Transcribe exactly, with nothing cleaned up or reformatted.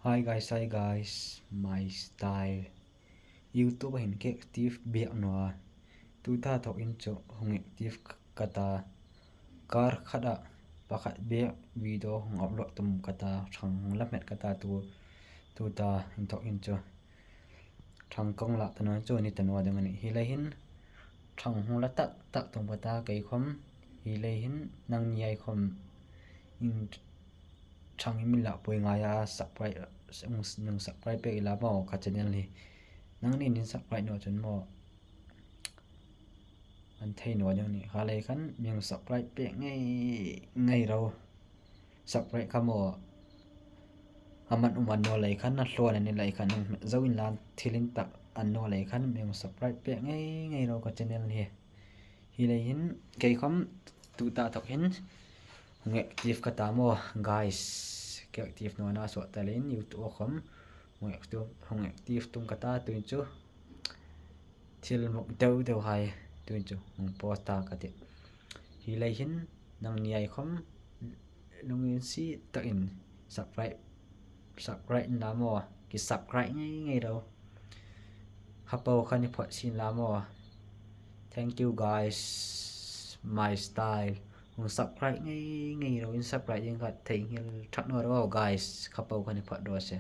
Hi guys, hi guys, my style. YouTube hin ka active bik naw a. Tuta thawkin chu hung active ka ta. Kar khata pakhat bik video hung upload tum ka ta, ṭhang hung la hmet ka ta tu, tuta hin thawkin chu. Ṭhang kong la ta naw chu ni ta naw ding a nih. Hi lei hin ṭhang hung la tak tak tum ka ta kei khawm. Hi lei hin nangni hai khawm in ṭhang in mi la poi ngai a, subscribe, nang subscribe pek ila maw ka channel hi. Nangni in subscribe naw chun maw an thei naw ding a nih. Kha lei khan mi subscribe pek ngei ngei ro. Subscribe kha maw a man um a naw lei khan, a hlawn a ni lei khan, nang zo inla thil intak a naw lei khan mi subscribe pek ngei ngei ro ka channel hi. Hi lei hin kei khawm tuta thawk hin hung active ka ta maw, guys. Ka active nawna suok ta leiin YouTube khawm hung active, hung active tum ka ta, tuhin chu thil muk deu deu hai tuhin chu hung post ta ka tih. Hi lei hin nangni hai khawm lunginsiet takin subscribe, subscribe inla maw, ki subscribe ngei ngei ro. Kha po kha ni phawt sin la maw. Thank you guys, my style. Hung subscribe ngei ngei ro, in subscribe ding kha theinghil ṭhat naw ro guys, kha po kha ni phawt raw se.